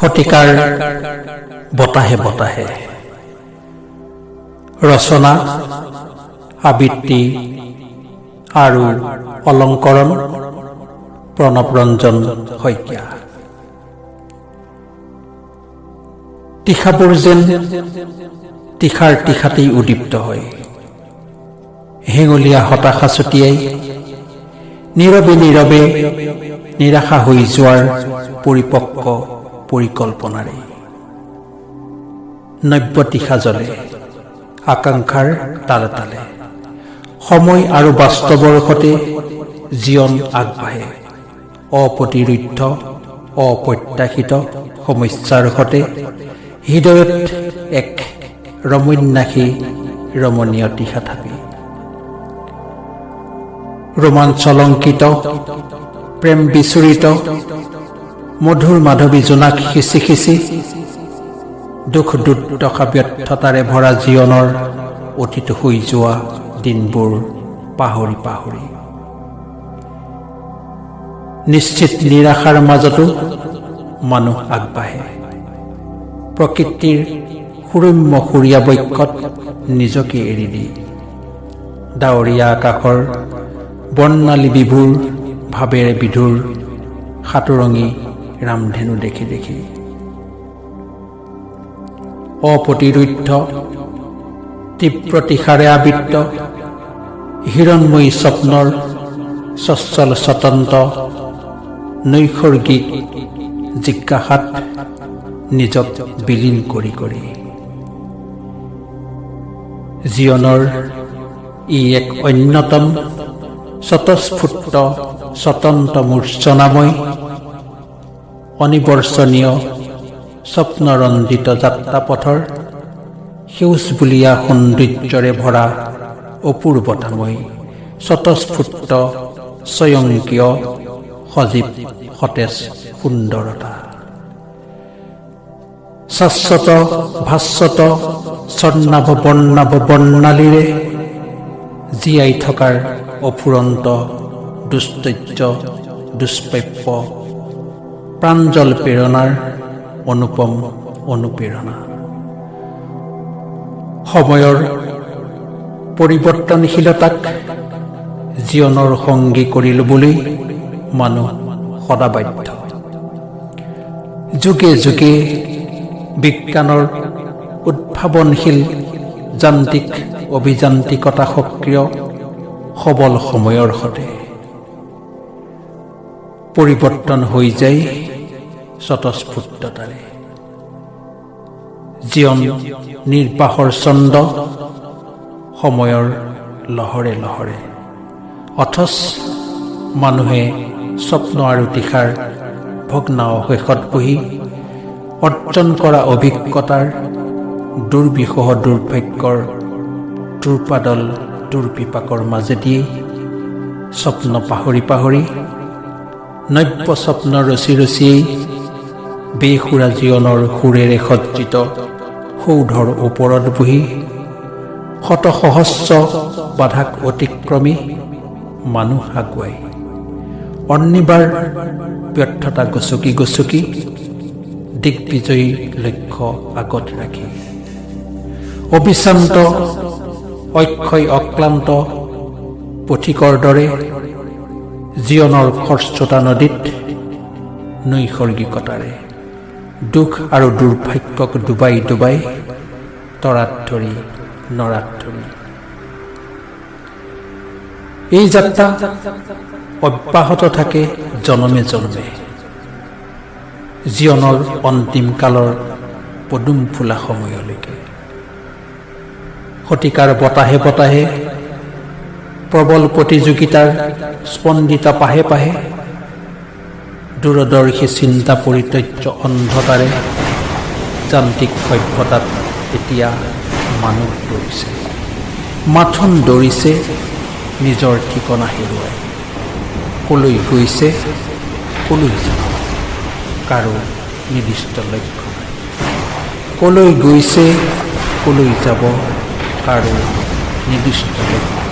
শতিকাৰ বতাহে বতাহে। ৰচনা, আবৃত্তি আৰু অলংকৰণ প্ৰণৱ ৰঞ্জন শইকীয়া। তীখাবোৰ যেন তীখাৰ তীখাতেই উদ্দীপ্ত হয়, হেঙুলীয়া হতাশা ছটিয়াই নীৰৱে নীৰৱে নিৰাশা হৈ যোৱাৰ পৰিপক্ক পৰিকল্পনাৰে। নব্য তীখা জ্বলে আকাংক্ষাৰ তালে তালে। সময় আৰু বাস্তৱৰ সতে জীৱন আগবাঢ়ে অপ্ৰতিৰোধ্য অপ্ৰত্যাশিত সমস্যাৰ সতে, হৃদয়ত এক ৰমন্যাসী ৰমণীয় তীখা থাপি। ৰোমাঞ্চলংকিত প্ৰেম বিচৰিত মধুৰ মাধৱী জোনাক সিঁচি সিঁচি দুখ দুৰ্দশা ব্যৰ্থতাৰে ভৰা জীৱনৰ অতীত হৈ যোৱা দিনবোৰ পাহৰি পাহৰি নিশ্চিত নিৰাশাৰ মাজতো মানুহ আগবাঢ়ে, প্ৰকৃতিৰ সুৰম্য সুৰীয়া বক্ষত নিজকে এৰি দি। ডাৱৰীয়া আকাশৰ বৰ্ণালী বিভোৰ ভাৱেৰে বিধুৰ সাতোৰঙী ৰামধেনু দেখি দেখি অপ্ৰতিৰোধ্য তীব্ৰ তীখাৰে আবৃত হিৰণ্ময়ী স্বপ্নৰ স্বচ্ছল স্বতন্ত্ৰ নৈসৰ্গিক জিজ্ঞাসাত নিজক বিলীন কৰি কৰি জীৱনৰ ই এক অন্যতম স্বতঃস্ফূৰ্ত স্বতন্ত্ৰ মূৰ্ছনাময় অনিবৰ্চনীয় স্বপ্নৰঞ্জিত যাত্ৰাপথৰ সেউজবুলীয়া সৌন্দৰ্যৰে ভৰা অপূৰ্বতাময় স্বতঃস্ফূৰ্ত স্বয়ংক্ৰিয় সজীৱ সতেজ সুন্দৰতা। শাশ্বত ভাস্বত স্বৰ্ণাভ বৰ্ণাভ বৰ্ণালীৰে জীয়াই থকাৰ অফুৰন্ত দুস্তৰ্য দুষ্প্ৰাপ্য প্ৰাঞ্জল প্ৰেৰণাৰ অনুপম অনুপ্ৰেৰণা। সময়ৰ পৰিৱৰ্তনশীলতাক জীৱনৰ সংগী কৰি ল'বলৈ মানুহ সদাবাধ্য। যুগে যুগে বিজ্ঞানৰ উদ্ভাৱনশীল যান্ত্ৰিক অভিযান্ত্ৰিকতা সক্ৰিয় সবল সময়ৰ সতে পৰিৱৰ্তন হৈ যায় স্বতঃস্ফূৰ্ততাৰে। জীৱন নিৰ্বাহৰ ছন্দ সময়ৰ লহৰে লহৰে, অথচ মানুহে স্বপ্ন আৰু তীখাৰ ভগ্নাৱশেষত বহি অৰ্জন কৰা অভিজ্ঞতাৰ দুৰ্বিষহ দুৰ্ভাগ্যৰ দুৰ্বাদল দুৰ্বিপাকৰ মাজেদিয়েই স্বপ্ন পাহৰি পাহৰি নব্য স্বপ্ন ৰচি ৰচিয়েই বেসুৰা জীৱনৰ সুৰেৰে সজ্জিত সৌধৰ ওপৰত বহি শত সহস্ৰ বাধাক অতিক্ৰমি মানুহ আগুৱাই অনিবাৰ ব্যৰ্থতা গচকি গচকি দিগ্বিজয়ী লক্ষ্য আগত ৰাখি অবিশ্ৰান্ত অক্ষয় অক্লান্ত পথিকৰ দৰে জীৱনৰ খৰস্ৰোতা নদীত নৈসৰ্গিকতাৰে দুখ আৰু দুৰ্ভাগ্যক ডুবাই ডুবাই তৰাত ধৰি নৰাত ধৰি এই যাত্ৰা অব্যাহত থাকে জনমে জনমে, জীৱনৰ অন্তিম কালৰ পদুম ফুলা সময়লৈকে। শতিকাৰ বতাহে বতাহে প্ৰবল প্ৰতিযোগিতাৰ স্পন্দিত পাহে পাহে দূৰদৰ্শী চিন্তা পৰিত্যজ্য অন্ধতাৰে যান্ত্ৰিক সভ্যতাত এতিয়া মানুহ দৌৰিছে, মাথোন দৌৰিছে নিজৰ ঠিকনা হেৰুৱাই। কলৈ গৈছে, কলৈ যাব, কাৰো নিৰ্দিষ্ট লক্ষ্য নাই। কলৈ গৈছে, কলৈ যাব, কাৰো নিৰ্দিষ্ট লক্ষ্য।